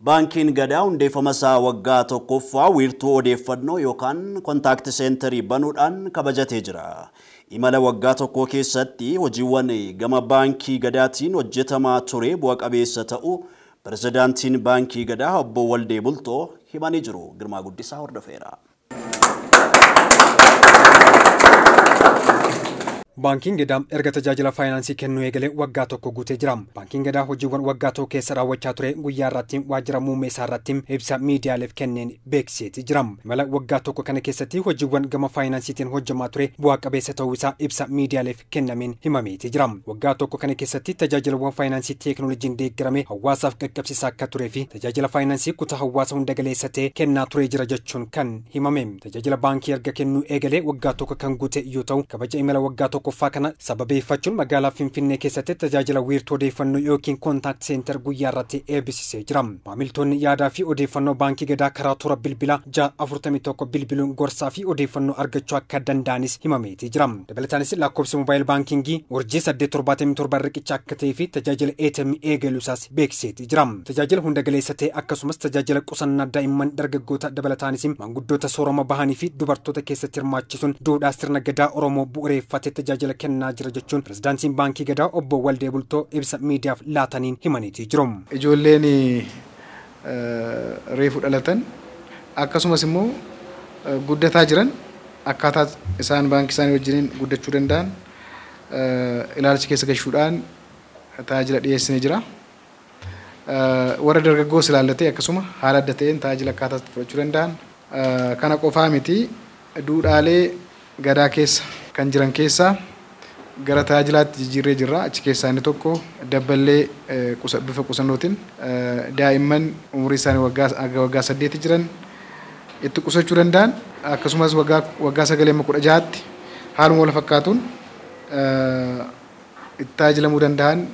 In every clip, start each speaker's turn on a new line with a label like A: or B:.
A: Baankiin Gadaa hundeeffama isaa waggaa tokkoffaa wiirtuu odeeffannoo yookaan contact centerii banuudhaan kabajatee jira. Imala waggaa tokkoo keessatti hojiiwwan gama Baankii Gadaatiin hojjetamaa ture bu'a qabeessa ta'uu pirezidaantiin Baankii Gadaa obbo Waldee Bultoo himanii jiru. Girmaa Guddisaa hordofeera.
B: Baankiin Gadaa erga tajaajila faayinaansii kennuu eegalee waggaa tokko guutee jira. Baankiin Gadaa hojiiwwan waggaa tokko keessa raawwachaa ture guyyaa irratti waajjira muummee isaa irratti ibsa miidiyaaleef kenneen beeksiseeti jira. Imala waggaa tokko kana keessatti hojiiwwan gama faayinaansiitiin hojjemaa ture bu'aa qabeessa ta'uu isaa ibsa miidiyaaleef kennameen himameeti jira. Waggaa tokko kana keessatti tajaajilawwan faayinaansii teekinooloojiin deeggarame hawaasaaf qaqqabsiisaa akka turee fi tajaajila faayinaansii kutaa hawaasa hunda galeessa ta'e kennaa turee jira jechuun kan himame. Tajaajila baankii erga kennuu eegalee waggaa tokko kan guute yoo ta'u, kabaja imala waggaa tokkoffaa kana sababeeffachuun magaalaa Finfinnee keessatti tajaajila wiirtuu odeeffannoo yookiin contact center guyyaa irratti eebbisiisee jira. Maamiltoonni yaadaa fi odeeffannoo Baankii Gadaa karaa toora bilbilaa 641 bilbiluun gorsaa fi odeeffannoo argachuu akka danda'anis himameetii jira. Dabalataanis lakkoofsi mobile bankingii *877 riqicha akka ta'ee fi tajaajila ATM eegaluusaas beeksiseetii jira. Tajaajila hunda galeessa ta'e akkasumas tajaajila qusannaa daa'imman, dargaggoota, dabalataanis maanguddoota soorama bahanii fi dubartoota keessatti hirmaachisuun duudhaa sirna gadaa Oromoo bu'uureeffatee tajaajila kennaa jira jechuun pirezidaantiin Baankii Gadaa obbo Waldee Bultoo ibsa miidiyaaf laataniin himaniitii jiru.
C: Ijoolleen reefu dhalatan akkasumas immoo guddataa jiran akkaataa isaan baankii isaanii wajjiniin guddachuu danda'an ilaalcha keessa galchuudhaan tajaajila dhiyeessinee jira. Warra dargaggoos ilaallatee akkasuma haala adda ta'een tajaajila akkaataa itti fudhachuu danda'an. Kana qofaa miti, duudhaalee gadaa keessa kan jiran keessaa gara tajaajilaatti jijjiirree jirra. Achi keessaa inni tokko dabballee bifa qusannootiin daa'imman umurii isaanii waggaa 8 jiran itti qusachuu danda'an, akkasumas waggaa 9 amma 16tti haaluma wal fakkaatuun itti tajaajilamuu danda'an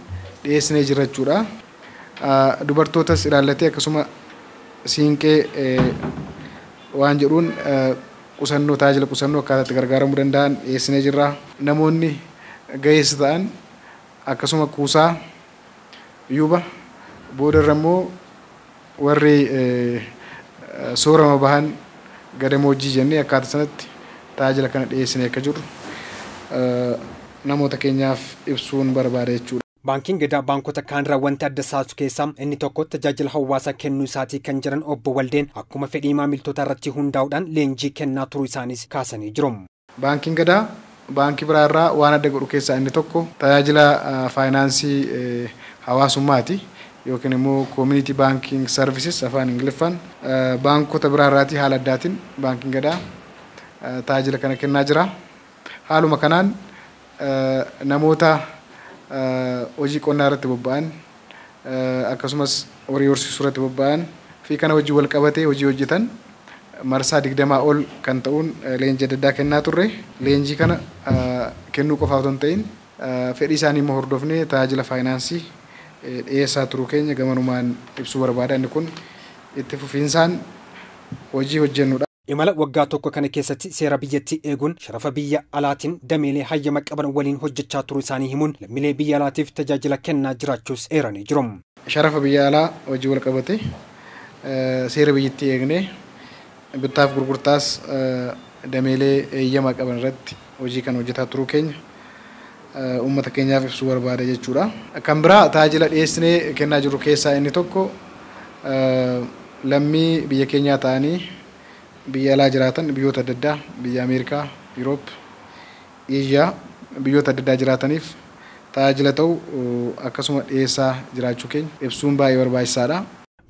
C: dhiyeessinee jirra jechuudha. Dubartootas ilaallatee akkasuma siinqee waan jedhuun qusannoo, tajaajila qusannoo akkaataa itti gargaaramuu danda'an dhiyeessinee jirra. Namoonni ga'eessa ta'an akkasuma kuusaa yuuba, boodarra immoo warri soorama bahan gadamoojjii jennee akkaataa sanatti tajaajila kana dhiyeessinee akka jirru namoota keenyaaf ibsuun barbaada jechuudha.
B: Baankiin Gadaa baankota kaanirraa wanti adda isaasu keessaa inni tokko tajaajila hawaasaa kennuu isaatii kan jiran obbo Waldeen, akkuma fedhii maamiltoota irratti hundaa'uudhaan leenjii kennaa turuu isaanis kaasanii jiru.
C: Baankiin Gadaa baankii biraa irraa waan adda godhu keessaa inni tokko tajaajila faayinaansii hawaasummaati yookiin immoo community banking services afaan Ingiliffaan. Baankota biraa irraatii haala addaatiin Baankiin Gadaa tajaajila kana kennaa jira. Haaluma kanaan namoota hojii qonnaa irratti bobba'an, akkasumas horii horsiisuu irratti bobba'an fi kana hojii wal qabatee hojii hojjetan marsaa 20 ol kan ta'uun leenjii adda addaa kennaa turre. Leenjii kana kennuu qofaaf otoo hin ta'in, fedhii isaanii immoo hordofnee tajaajila faayinaansii dhiyeessaa turuu keenya gamanumaan ibsuu barbaada. Inni kun itti fufiinsaan hojii hojjennudha.
B: Imala waggaa tokko kana keessatti seera biyyattii eeguun sharafa biyya alaatiin dameelee hayyama qaban waliin hojjechaa turuu isaanii himuun, lammiilee biyya alaatiif tajaajila kennaa jiraachuus eeranii jiru.
C: Sharafa biyya alaa hojii wal qabate seera biyyattii eegnee bittaaf gurgurtaas dameelee eeyyama qaban irratti hojii kan hojjetaa turuu keenya uummata keenyaaf ibsuu barbaada jechuudha. Kan biraa tajaajila dhiyeessinee kennaa jirru keessaa inni tokko lammii biyya keenyaa ta'anii biyya alaa jiraatan, biyyoota adda addaa, biyya Ameerikaa, Yuroop, Eeshiyaa, biyyoota adda addaa jiraataniif tajaajila ta'u akkasuma dhiyeessaa jiraachuu keenya ibsuun baay'ee barbaachisaadha.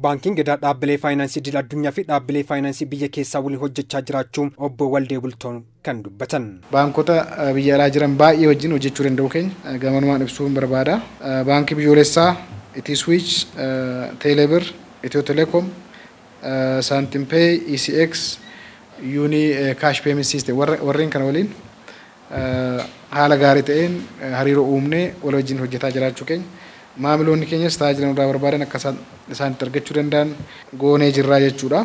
B: Baankiin Gadaa dhaabbilee faayinaansii idil addunyaa fi dhaabbilee faayinaansii biyya keessaa waliin hojjechaa jiraachuu obbo Waldee Bultoon kan dubbatan.
C: Baankota biyya alaa jiran baay'ee wajjin hojjechuu danda'u keenya gamanumaan ibsuun barbaada. Baankii biyyoolessaa, Ethio-Switch, Telebirr, Ethio Telecom, SantimPay, ECX, Uni Cash Payment System warreen kana waliin haala gaarii ta'een hariiroo uumnee wal wajjin hojjetaa jiraachuu keenya, maamiloonni keenyas tajaajila nurraa barbaadan akka isaan itti argachuu danda'an goonee jirraa jechuudha.